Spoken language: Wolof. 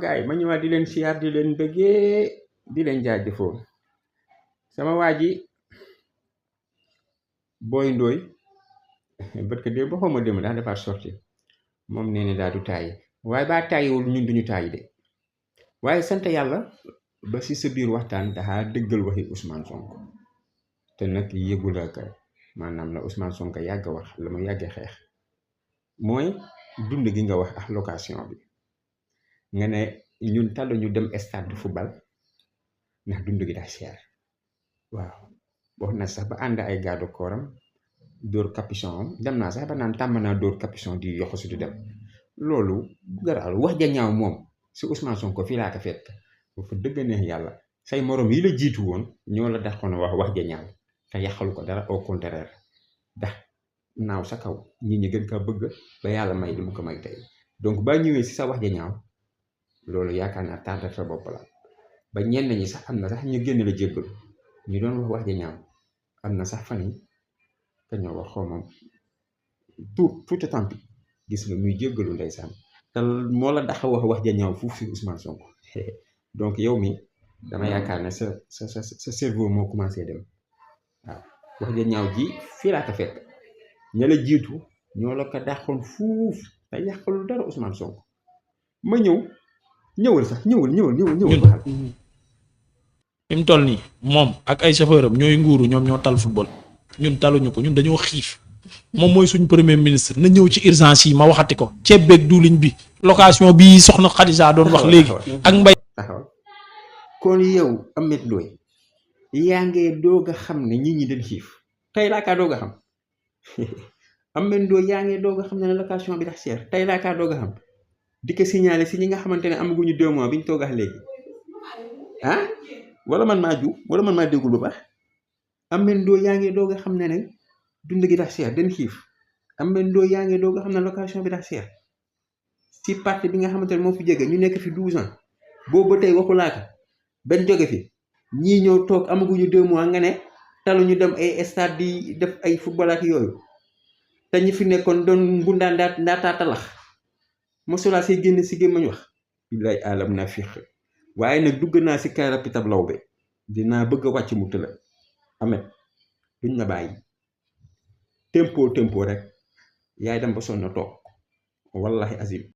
gars yi ma ñëwaat di leen siyaar di leen bëggee di leen jaajëfoo sama waa ji Boy Ndoy parce que de ba xaw ma dem daa defaat sorti moom nee na daa du tàyyi waaye baa tàyyiwul ñun duñu tàyyi de waaye sant yàlla ba si sa biir waxtaan daxaa dëggal waxi Ousmane Sonko te nag yëgul ak maanaam la Ousmane Sonko yàgg wax la mu yàgg xeex mooy dund gi nga wax ak location bi nga ne ñun talu ñu dem stade de football ndax dund gi daa cher waaw wax na sax ba ànd ay garde corps am dóor capuchon am dem naa sax ba naan tàmm naa dóor capuchon di yoxo si du dem loolu garaaw wax ja ñaaw moom si Ousmane Sonko fii laa ko fekk bu fa dëgg neex yàlla say morom yi la jiitu woon ñoo la daxoon wax ja ñaaw te yàqalu ko dara au contraire ndax naaw sa kaw nit ñi gën kaa bëgg ba yàlla may li mu ko may tey donc ba ñëwee si sa wax ja ñaaw loolu yaakaar naa tardé sa bopp la ba ñenn ñi sax am na sax ñu génn la jéggalu ñu doon wax ja ñaaw am na sax fan yi ka ñoo wax xaw ma tuuti tampi gis nga muy jéggalu ndeysaan te moo la dax wax ja ñaaw fuuf si Ousmane Sonko donc yow mi dama yaakaar ne sa cerveau moo commencé dem waaw wax ja ñaaw ji fii laa ko fekk ña la jiitu ñoo la ko daxoon fuuf te yàqalul dara Ousmane Sonko ma ñëwal sax ñëwal fi mu toll nii moom ak ay chauffeur am ñooy nguuru ñoom ñoo tal football ñun taluñu ko ñun dañoo xiif moom mooy suñ premier ministre na ñëw ci urgence yi ma waxati ko ceeb beeg duuliñ bi location bi soxna Khadija doon wax léegi ak mbay taxawal kon yow Ameth Ndoye yaa ngee doog a xam ne nit ñi dañ xiif tey laa kaa doog a xam Ameth Ndoye yaa ngee doog a xam ne location bi dax cher tey laa kaa doog a xam di ko signalé si ñi nga xamante ne amaguñu 2 mois bi ñu toog a léegi ah wala man maa ju wala man maa déggul bu baax Ameth Ndoye yaa ngi doog a xam ne dund gi dax cher dañ xiif Ameth Ndoye yaa ngi doog a xam ne location bi dax cher si parti bi nga xamante ne moo fi jege ñu nekk fi 12 ans boobu ba tey waxu laaka benn jóge fi ñii ñëw toog amaguñu 2 mois nga ne talu ñu dem ay stade di def ay football ak yooyu te ñi fi nekkoon doon mbundaan ndaataa talax mosulaa see génn si gémmañ wax billaay alam naa fiq waaye nag dugg naa si car rapide ab law be dinaa bëgg a wàcc mu tëla Ameth duñ la bàyyi tempo rek yaay dem ba sonn toog wallahi azim